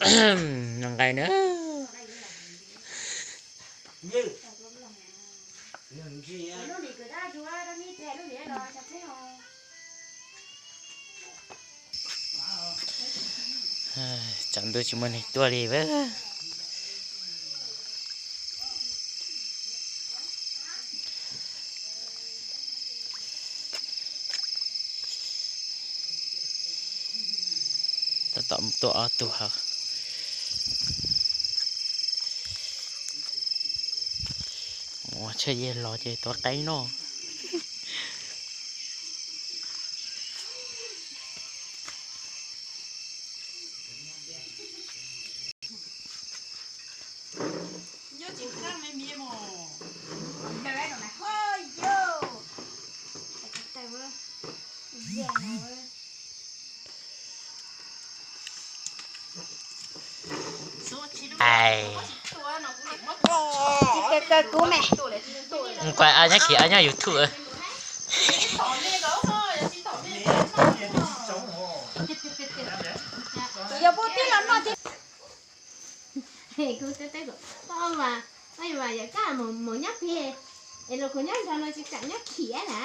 Noj nqaij na. Tsam ntuj tsis muaj neeg tuaj li. Tab tom tuaj ob tug hauv. Ua tsheb yeg los ces tuav qeeb noj. Nquag a nyob kis a nyob YouTube. Kuv twb twb kuv, koj mas, koj mas yawm kab mus nyob pem, es los kuv nyob nrog no tsis kam nyob khiav na.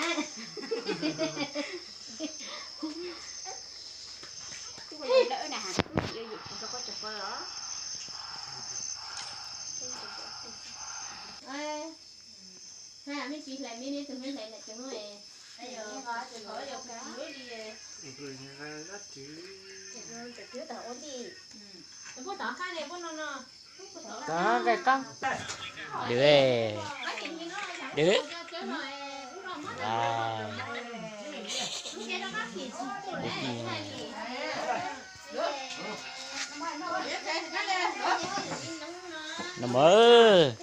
Me ntsis hlais me ntsis hlais na. Dwb, dwb. No mas.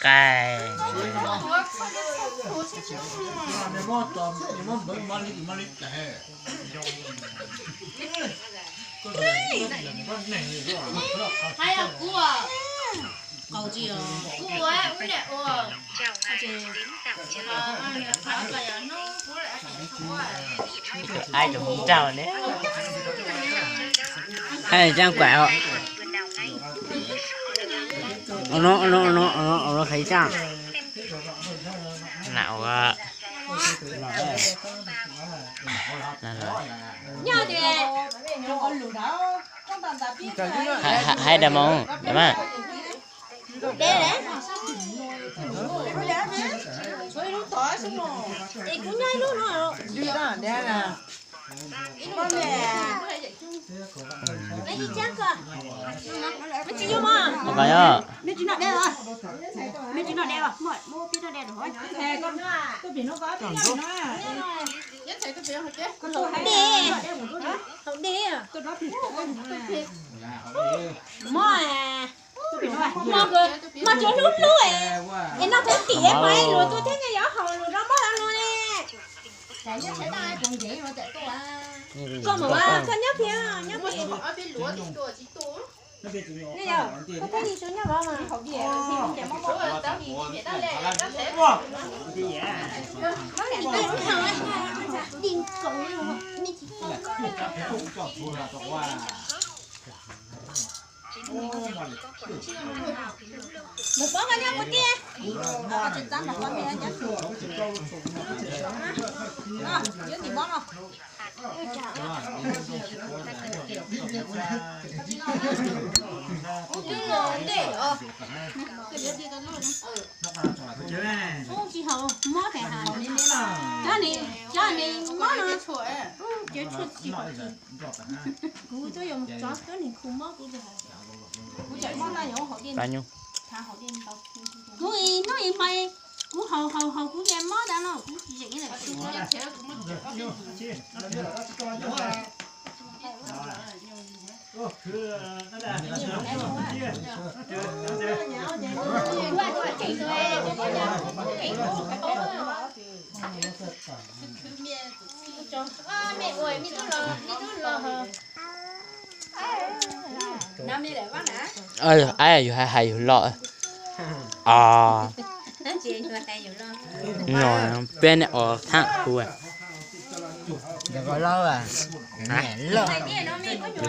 Nqaij. Ai, tus hmoob rau ne. Ai, Tsab Kuam os. Ua no, ua no, ua no, ua no, ua no, qhia Tsab. Nam ua. Hais dab moos dab mas. Ua koj yog. Mog, mog, mog cov hlub hlub es noj thoob tim es pais luag tus thiab nyob yuav haus luag rau mog no ne. Koj mus, koj nyob pem, nyob pem. Ne yog, koj thiaj li tsis nyob vov mas. Di nkaus me ntsis tau koj. Mus pov koj nyob kuv tiag. Yuav tim mob no. Ub twb los ntej os. Ub tsis haus mob tes has. Cov ni, cov ni mob no. Ub cov tshuaj tsis haus. Kuv twb yuav mus tso twb nig khu mob kuv tsis haus. Kuv cov mob no yuav haus dej. Kuv hnub ib hmos kuv haus haus haus kuv ces mob ntawd no kuv tsis zeem li. Yus hais hais yus los. Peb ne os thaam kuv. Yus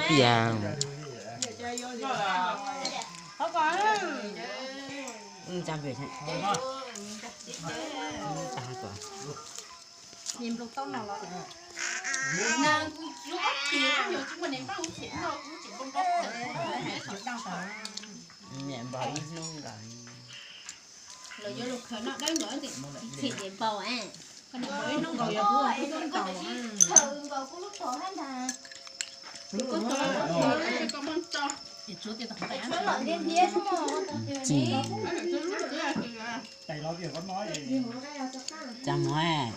tias Niam npog ib hnub nkaus. Lawv yuav lus khaws noj dawb nkaus, txhim ces npau. Ib hnub nkaus yog kuv ua ib hnub nkaus. Txhim. Cas mog.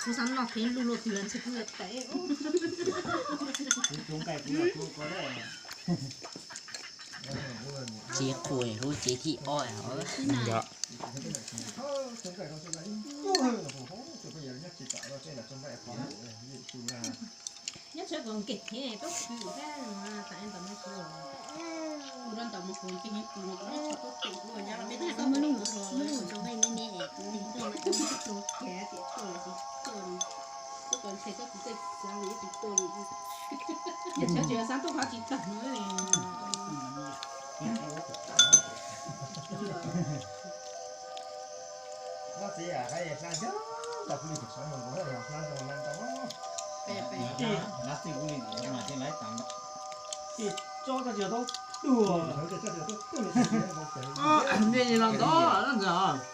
Kuv xav noj kheev lug luaj twg ntshe kuv yuav tais. Tsev qus lub tsev thib ob. Nyob tsheb kom nkeeg thiab tuaj khwv thiab tas ntawm no kuv, kuv rau ntawm mus kuv nkeeg heev kuv no kuv muab tshuaj tuaj pem kuv nyab los me tag muab lub mus rau nqaij me me kuv tig tuaj mas kuv muab rau kev tias tuaj los tsis tuaj li. Tuaj kom ntshe koj kuv tej xav ib tsis tuaj li. Nyob tsheb tsis xav tuaj qhov tsis tag no li.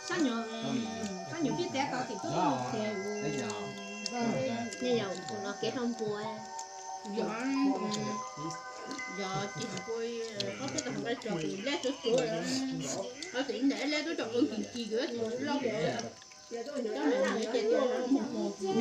Sab nyuam pib tes tau tim tuaj tes. Nej yog tus no kev rau npua. Yog, yog ces npua, ob peb tau nqa tso lej tsuav tsuav, ob txwm ntawm lej tub tso ua kis kis kws loj. Npua los mus, npua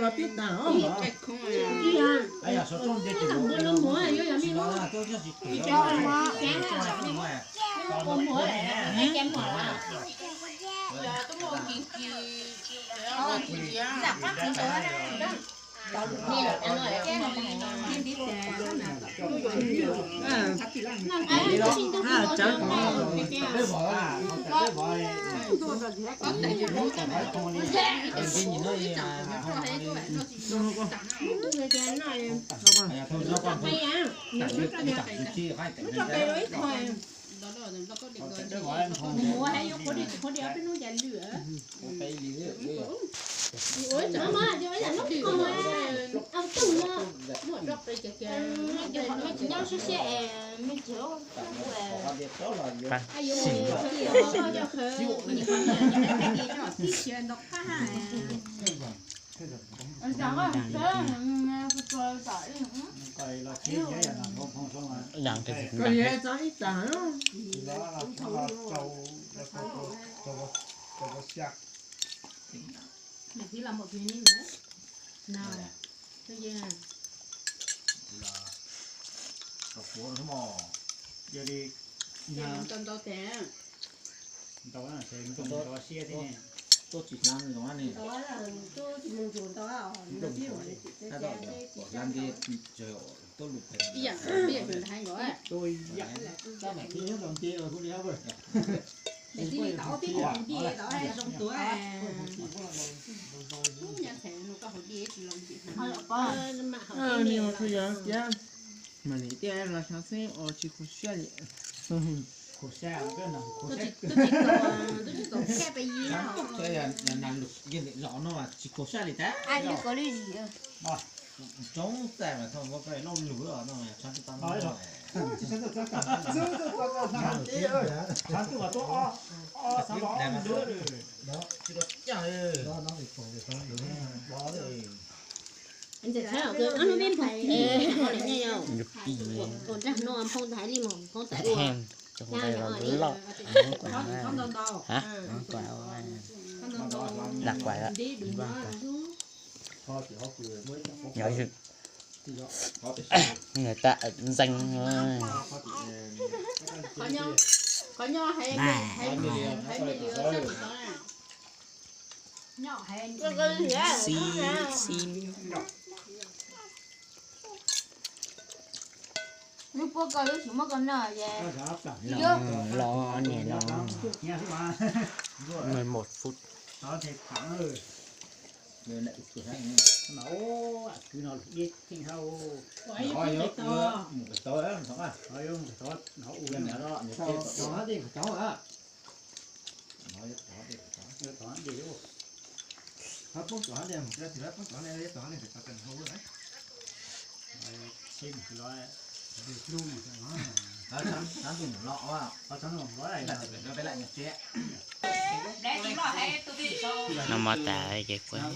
los mus, npua mus, npua mus. Ntau ntau tes. Ntau ntau siab thiab. Tuaj tsis hla zoo ne. Ib yam li ntawd hais nkaus. Tib li tau ob peb lub hauv diaj tau zoo tuav. Ub, nyob ntxhais no koj hauv diaj tsis los ntxim. Ni ua txhua yam tiag. Mas nim tiaj los xyov xwb ua tsis khuv siab li. Khuv siab, khuv siab. Twb tsis txaus, twb tsis txaus kab pes yig. Nas lus yeej lim los no mas tsis khuv siab li tab. Ai, lwm kov lwm zim. Tsob txaij mas thaum ua koj loj lug no mas tshav twb tau no. Tshav twb mas tuaj ob, ob xav los ob lug. Tsis tau caj li. Ntxim qhab os, ob hnub peb npog pim, npog pim, ua nraj hnub nphoo ntag li mog, nphoo tas ua. Loj, ntau ntau. Yog tas ntxeev. Qhov nyob hais me li, hais me li. Xib, xib. Lub puab ko lub tsis muab ko noj es. Los niam los. Mười một phút. No mov tas ces kuv.